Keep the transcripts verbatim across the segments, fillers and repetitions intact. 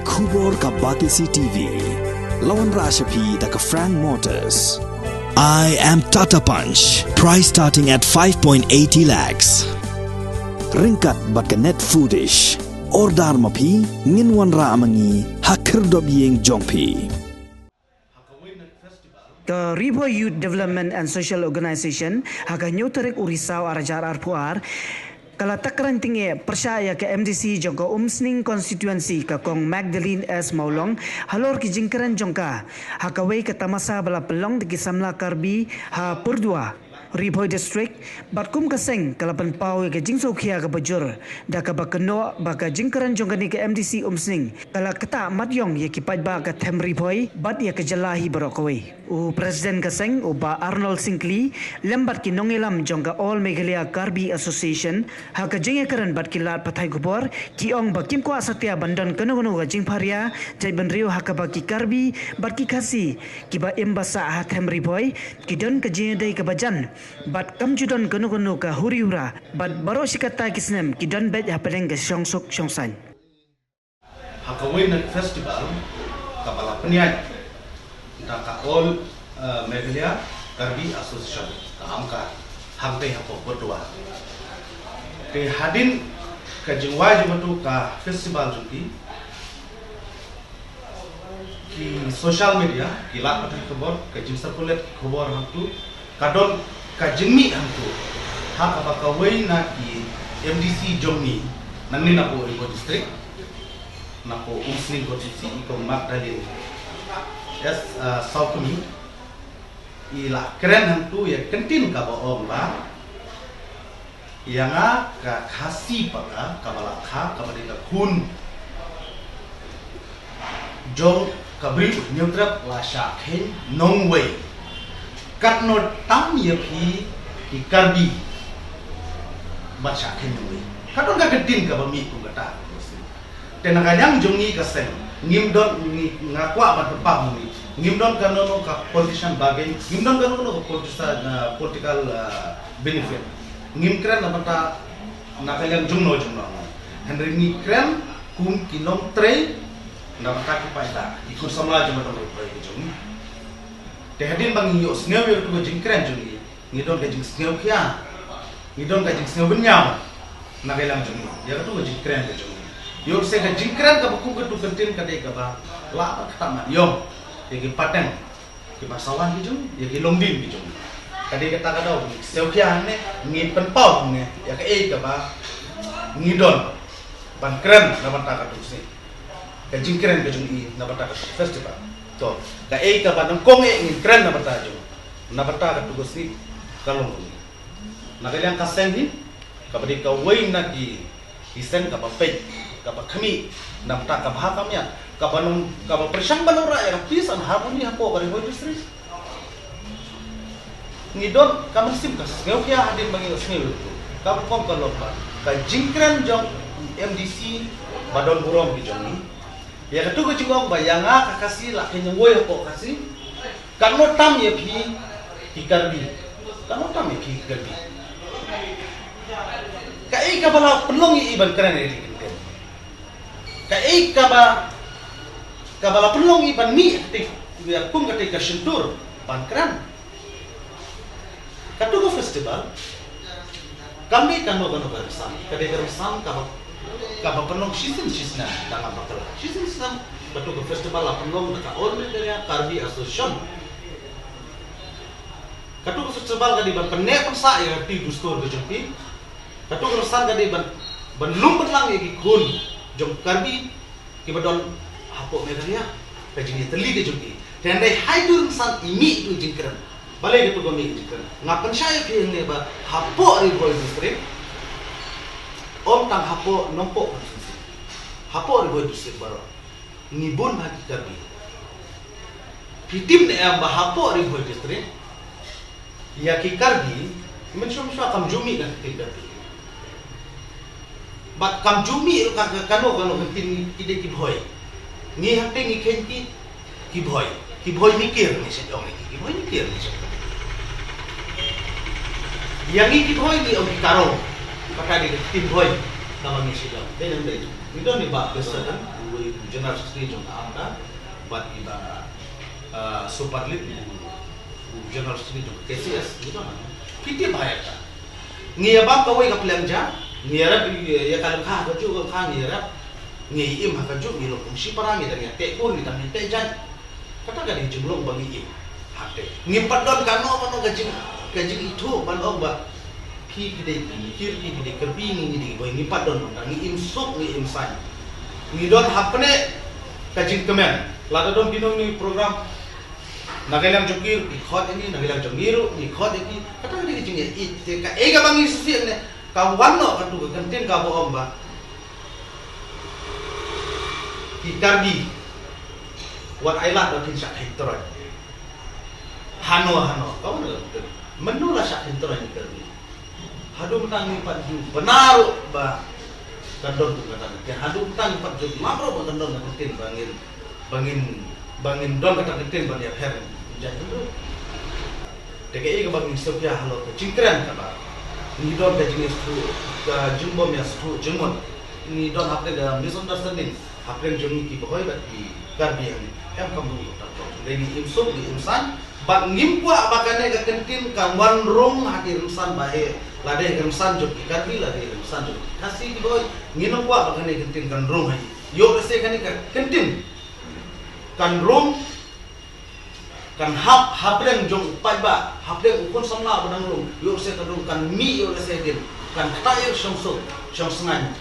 Khubor ka Batesi T V. La wanrah sha phi da ka Frank Motors. I am Tata Punch. Price starting at five point eighty lakhs. Ryngkat bad ka Net Foodish. Order ma phi, ngin wanrah ma ngi ha khyrdop ïing jong phi. Ka Ri Bhoi Youth Development and Social Organization, ha ka hynñiew tarik u Risaw ar hajar arphew ar, ka la takran tyngeh pyrshah ïa ka M D C jong ka Umsning Constituency, ka Kong Magdalene S Mawlong, halor ki jingkren jong ka ha kawei ka tamasa ba la pynlong da ki samla Karbi ha Purdua, Ri Bhoi District, bad kum ka seng ka la pynpaw ïa ka jingsngewkhia kaba jur da kaba kynnoh ba ka jingkren jong kane ka M D C Umsning ka la ktah mat ïong ïa ki paidbah ka them Ri Bhoi bad ïa ka jylla hi baroh kawei. U President ka seng, u Bah Arnold Syngkli, lem bad ki nongïalam jong ka All Meghalaya Karbi Association, ha ka jingïakren bad ki lad pathai khubor, ki ong ba kim kwah satia ban don kano kano ka jingpharia jaitbynriew ha kaba ki Karbi bad ki Khasi kiba im ba sah ha them Ri Bhoi ki don ka jingïadei kaba jan bad kam ju don kano kano ka huri hura bad baroh shi katta ki snem ki don beit hapdeng ka shongsuk shongsaiñ. Ha kawei na festival kaba la pynïaid da ka All, eh, Meghalaya Karbi Association, ka AMKA, hangtei hapoh Purdua. Te hadien ka jingwai jong katu ka festival jong ki, ki social media, ki lad pathai khubor, ka jingcirculate khubor hangtu, ka don ka jingmih hangtu ha kaba kawei na ki M D C jong ngi nangne napoh Ri Bhoi District, napoh Umsning Constituency, i Kong Magdalene S, uh, Sawkmie, i la kren hangtu ïa ka ktien kaba ong ba ïa nga ka Khasi Paka kaba la kha kaba dei ka khun jong ka Bri u Hynñiewtrep la shah kheiñ nongwei. Katno tam ïa phi ki Karbi ban shah kheiñ nongwei. Ka don ka ktien kaba mih kum kata. Te na ka liang jong ngi ka seng, ngim don, ngi, nga kwah ban pynpaw ngi, ngim don kano kano ka politician bargain, ngim don kano kano ka politician, uh, political, uh, benefit. Ngim kren na bynta na ka liang jongno jongno. Hynrei ngi kren kum ki nongtrei na bynta ki paidbah, ki khun samla jong ka dong Ri Bhoi jong ngi. Te hadien ba ngi ïohsngew ïa katu ka jingkren jong ngi, ngi don ka jingsngewkhia, ngi don ka jingsngewbynñiaw na ka liang jong ngi ïa katu ka jingkren ka jong ngi. Ïoh se ka jingkren kaba kum katu ka ktien ka dei kaba lah ban ktah mat ïong ïa ki pateng, ki pasawan ki jong, ïa ki longdien ki jong. Ka dei kata ka daw ngi sngewkhia hangne, ngi pynpaw hangne ïa kaei kaba ngi don ban kren na bynta katu ka sngi. Ka jingkren ka jong i na bynta ka festival. To, kaei kaba nyngkong eh ngin kren na bynta jong, na bynta katu ka sngi ka long ka ngi. Na ka liang ka seng hi kaba dei kawei na ki, ki seng kaba peit, kaba khmih na bynta ka bha ka miat, kaba nong, kaba pyrshang ban wanrah ïa ka peace and harmony hapoh ka Ri Bhoi District. Ngi don ka mynsiem ka sngewkhia hadien ba ngi ïohsngew ïa katu. Kaba kum ka long ba ka jingkren jong M D C ba don burom ki jong ngi. Ïa katu ka jingong ba ïa nga ka Khasi la kheiñ nongwei hapoh Khasi. Katno tam ïa phi ki Karbi. Katno tam ïa phi ki Karbi. Kaei kaba la pynlong ïa i ban kren ïa kata ka ktien. Kaei kaba, kaba la pynlong i ban mih kata, ïa kum kata ka shyntur ban kren. Katu ka festival kam dei kano kano ka rynsan, ka dei ka rynsan kaba, kaba pynlong shisien shisnem da nga bakla. Shisien shisnem katu ka festival la pynlong da ka All Meghalaya Karbi Association. Katu ka festival ka dei ban pynneh pynsah ïa ka ri dustur ka jong phi. Katu ka rynsan ka dei ban, ban lum bynlang ïa ki khun jong Karbi kiba don hapoh Meghalaya, ka jingïatylli ka jong ki. Te hynrei ha itu i rynsan i mih itu i jingkren. Balei katu ka mih i jingkren? Nga pynshai ïa phi hangne ba hapoh Ri Bhoi District, ym tang hapoh Nongpoh Constituency, hapoh Ri Bhoi District baroh ngi bun bha ki Karbi. Phi tip ne em ba hapoh Ri Bhoi District ïa ki Karbi, mynshuwa mynshuwa kam ju mih ka ktien Karbi. Bad kam ju mih ruh ka, ka kano kano ka ktien, ki dei ki Bhoi. Ngi hangtei ngi kheiñ ki, ki Bhoi. Ki Bhoi Mikir ngi sa ong ïa ki, ki Bhoi Mikir ngi sa ong. Ïa ngi ki Bhoi ngi ong ki Karo. Kata dei ka ktien Bhoi kaba ngi sa ong. Dei nang dei. Ngi don i Bah Western. Wei u General Secretary jong ka AMCA bad i ba, ah, Superlead, u, u General Secretary jong ka K C S, ngi don hangne. Phi tip bha ïa kata. Ngi ïa bam kawei ka pliang ja, ngi ïa rep ïa ka lyngkha ha kajuh ka lyngkha ngi ïa rep. Ngi im ha kajuh, ngi long kum shipara, ngi dang ïa teh kur, ngi dang ïa teh jaiñ. Kata ka dei ka jinglong ba ngi im. Hangta ngim pat don kano kano ka jing, ka jingithuh ban ong ba phi ki dei phi, phi ki dei Karbi, ngi, ngi dei Bhoi, ngim pat don, ngi im suk, ngi im saiñ. Ngi don hapdeng ka jingkmen. Lada don kino kino ki program, na ka liang jong ki ruh ki khot ïa ngi, na ka liang jong ngi ruh ngi khot ïa ki. Kata ka dei ka jingïeit. Te kaei kaba ngi sngewsih ne, ka wan noh katu ka kyntien kaba ong ba ki Karbi, wat ai lad ba phin shah kheiñ troiñ. Hano hano, ka wan ka kyntien. Mano la shah kheiñ troiñ ki Karbi? Haduh mynta ngim pat ju bna ruh ba kan don kum kata ka kyntien. Haduh mynta ngim pat ju map ruh ba kan don ka kyntien ba ngin, ba ngin, ba ngin don kata ka kyntien ban ïapher jait hynriew. Te kaei kaba ngi sngewkhia halor ka jingkren kaba ngi don ka jingïasngewthuh, ka jingbym ïasngewthuh jingmut. Ngi don hapdeng ka misunderstanding hapdeng jong ngi ki Bhoi bad ki Karbi hangne. Em kam rung kata ka. Te ngi im suk, ngi im saiñ bad ngim kwah ba kane ka kyntien kan wan rung ha ki rynsan ba heh. Lada ha ki rynsan jong ki Karbi, lada ha ki rynsan jong ki Khasi, ki Bhoi, ngim kwah ba kane ka kyntien kan rung ha ki. Ïoh lehse kane ka kyntien kan rung, kan hap hapdeng jong u paidbah, hapdeng u khun samla ba dang rung, ïoh lehse kan rung, kan mih ïoh lehse hadien, kan ktah ïa ka shongsuk shongsngain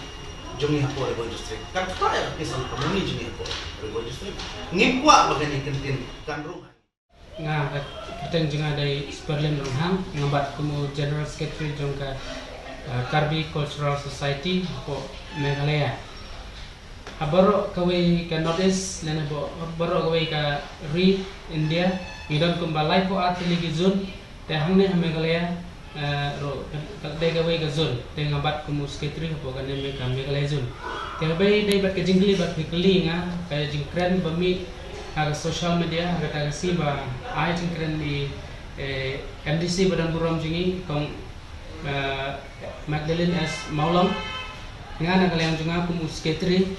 jong ngi hapoh Ri Bhoi District, kan ktah ïa ka peace and harmony jong ngi hapoh Ri Bhoi District. Ngim kwah ba kane ka kyntien kan rung. Nga, ka kyrteng jong nga dei Superlead Ronghang, nga bat kum u General Secretary jong ka, eh, Karbi Cultural Society hapoh Meghalaya. Ha baroh kawei ka North East lane ba-, baroh kawei ka ri India, ngi don kumba laiphew ar tylli ki zone. Te hangne ha Meghalaya, eh, ruh ka, ka dei kawei ka zone. Te nga bat kum u secretary hapoh kane ka Meghalaya zone. Te haba ïadei bad ka jingkylli ba phi kylli nga, ka jingkren ba mih ha ka social media, ha kata ka sngi ba ai jingkren i, eh, M D C ba don burom jong ngi, kong, eh, Magdalene S Mawlong. Nga na ka liang jong nga kum u secretary,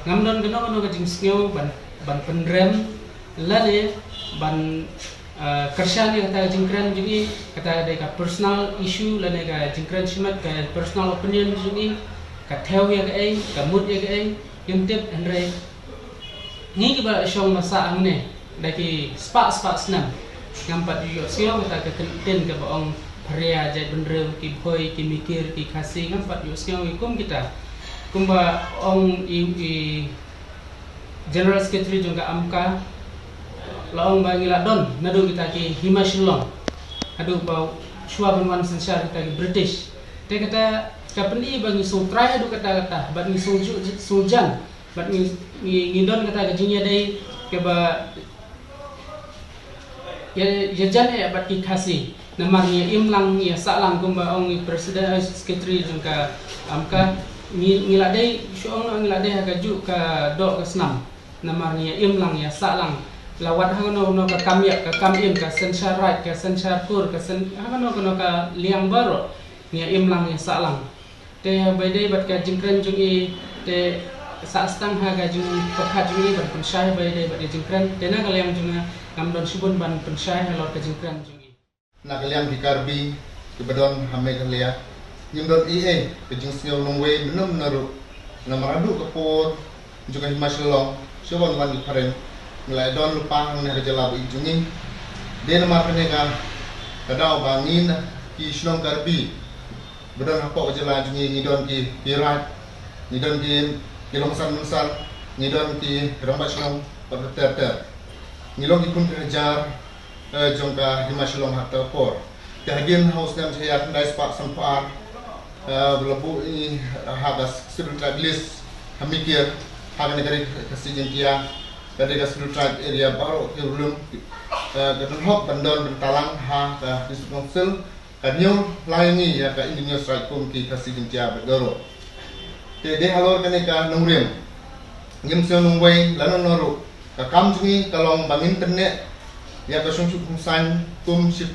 ngam don kano kano ka jingsngew ban, ban pynrem lane ban, ah, kyrshan ïa kata ka jingkren jong i. Kata ka dei ka personal issue lane ka jingkren shimet, ka personal opinion jong i. Ka thew ïa kaei, ka mut ïa kaei, ngim tip, hynrei ngi kiba shong ba sah hangne da ki spah spah snem, ngam pat ïohsngew kata ka kyntien kaba ong pharia jaitbynriew, ki Bhoi, ki Mikir, ki Khasi, ngam pat ïohsngew ïa kum kita. Kumba ong i, i General Secretary jong ka AMCA, la ong ba ngi la don naduh kita ki hima Shillong, haduh ba shuwa ban wan synshar kita ki British. Te kata ka pyni ba ngi sngewtrai haduh katta katta, bad ngi sngew ju-, sngew jan, bad ngi, ngi, ngi don kata ka jingïadei kaba ïa, ïa jan eh bad ki Khasi. Namar ngi ïa im lang, ngi ïa sah lang, kumba ong i president, eh, secretary jong ka AMCA, ngi, ngi la dei, shu ong noh ngi la dei ha kajuh ka doh ka snam. Namar ngi ïa im lang, ïa sah lang. La wat ha kano kano ka kam ïap, ka kam im, ka synshar raid, ka synshar kur, ka syn-, ha kano kano ka liang baroh, ngi ïa im lang, ïa sah lang. Te ba ïadei bad ka jingkren jong i, te sah stang ha ka jingpyrkhat jong i ban pynshai ba ïadei bad ka jingkren. Te na ka liang jong nga, ngam don shibun ban pynshai halor ka jingkren jong i. Na ka liang ki Karbi kiba don ha Meghalaya, ngim don ei ei ka jingsngew nongwei mynno mynno ruh. Namar haduh ka por jong ka hima Shillong, shu wan wan ki phareng, ngi la don lypa hangne ha ka jylla ba ïeit jong ngi. Dei namar kane ka, ka daw ba ngi na ki shnong Karbi ba don hapoh ka jylla jong ngi, ngi don ki, ki raid, ngi don ki, ki longsan mynsan, ngi don ki rangbah shnong bad ter ter. Ngi long ki khun ki hajar, eh, jong ka hima Shillong ha kata ka por. Te hadien ha u snem shi hajar khyndai spah sanphew ar, eh, ba la buh i ha ka Scheduled Tribe list ha Mikir, ha kane ka ri Khasi Jaiñtia, ka dei ka Scheduled Tribe area baroh ki rulum, eh, ka don hok ban don ban talang ha ka District Council. Ka ñiew lang ïa ngi ïa ka Indigenous Right kum ki Khasi Jaiñtia bad Garo. Te dei halor kane ka nongrim, ngim sngew nongwei lano lano ruh. Ka kam jong ngi ka long ba ngin pynneh ïa ka shongshit shongsaiñ kum shi,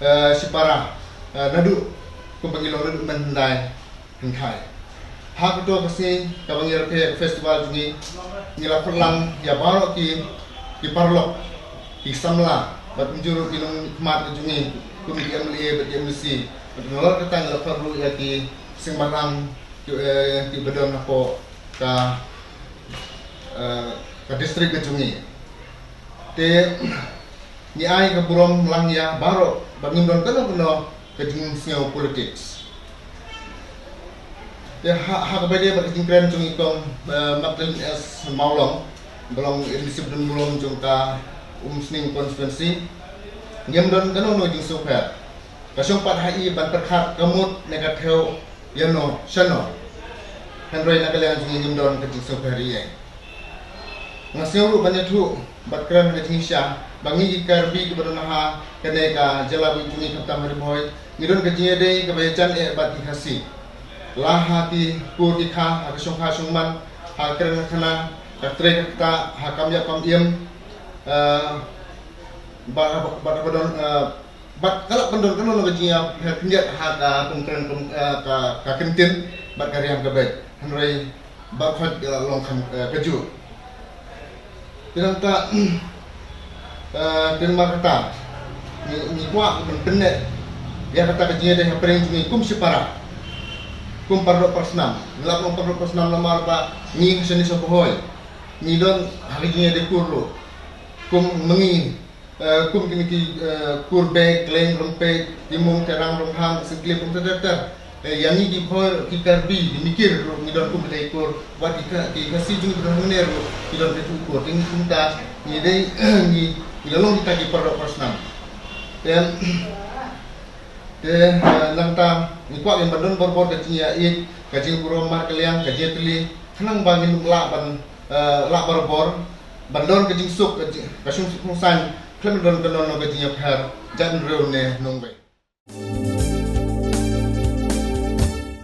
eh, shipara, eh, naduh kumba ngi long naduh mynhyndai hynkhai. Ha kato ka sngi kaba ngi rakhe ïa ka festival jong ngi, ngi la pynlang ïa baroh ki, ki paralok, ki samla bad kumjuh ruh ki nongmihkhmat ka jong ngi kum ki M L A bad ki M D C. Bad nalor kata ngi la pynruh ïa ki seng balang ki, eh, kiba don hapoh ka, eh, ka district ka jong ngi. Te ngi ai ka burom lang ïa baroh ba ngim don kano kano ka jingsngew politics. Te ha, ha kaba ïadei bad ka jingkren jong i Kong, eh, Magdalene S Mawlong, ba long M D C ba donburom jong ka Umsning constituency, ngim don kano kano jingsngewpher. Ka shong pat ha i ban pyrkhat ka mut ne ka thew ïano shano. Hynrei na ka liang jong ngi ngim don ka jingsngewpher ei ei. Nga sngew ruh ban ïathuh bad kren ha ka jingshisha ba ngi ki Karbi kiba don ha kane ka jylla ba jong ngi khamtam ha Ri Bhoi, ngi don ka jingïadei kaba ïajan eh bad ki Khasi. La ha ki kur ki kha, ha ka shongkha shongman, ha ka kren ka khana, ka trei ka ktah, ha kam ïap kam im, eh, bad, bad, bad, bad, eh, bad ka lah ban don kano kano ka jingïapher khyndiat ha ka kum kren kum, eh, ka, ka kyntien bad ka riam ka beit. Hynrei baroh khoit ka la long kham, eh, kajuh. Te nangta, eh, te namar kata ngi, ngi kwah ban pynneh ïa kata ka jingïadei hapdeng jong ngi kum shipara, kum paralok parsnam. Ngi lah ban ong paralok parsnam namar ba ngi ha shane sha Bhoi ngi don ha ka jingïadei kur ruh. Kum ma ngi, eh, kum kine ki, eh, kur Bek, Khleng, Rumpeit, Timung, Terang, Ronghang, Syngkli, kum ter ter ter. Eh, ïa ngi ki Bhoi, ki Karbi, ki Mikir ruh ngi don kum kita ki kur. Wat ki Kha-, ki Khasi jong ngi ba don hangne ruh ki don kita ki kur. Te ngi kumta ngi dei, ngi, ngi la long kita ki paralok parsnam. Te, te, eh, nangta ngi kwah ban don bor bor ka jingïaieit, ka jingburom markylliang, ka jingïatylli, khnang ba ngin lah ban, eh, lah barabor ban don ka jingsuk, ka jing, ka suk suk suk saiñ, khlem don kano kano ka jingïapher jait hynriew ne nongwei.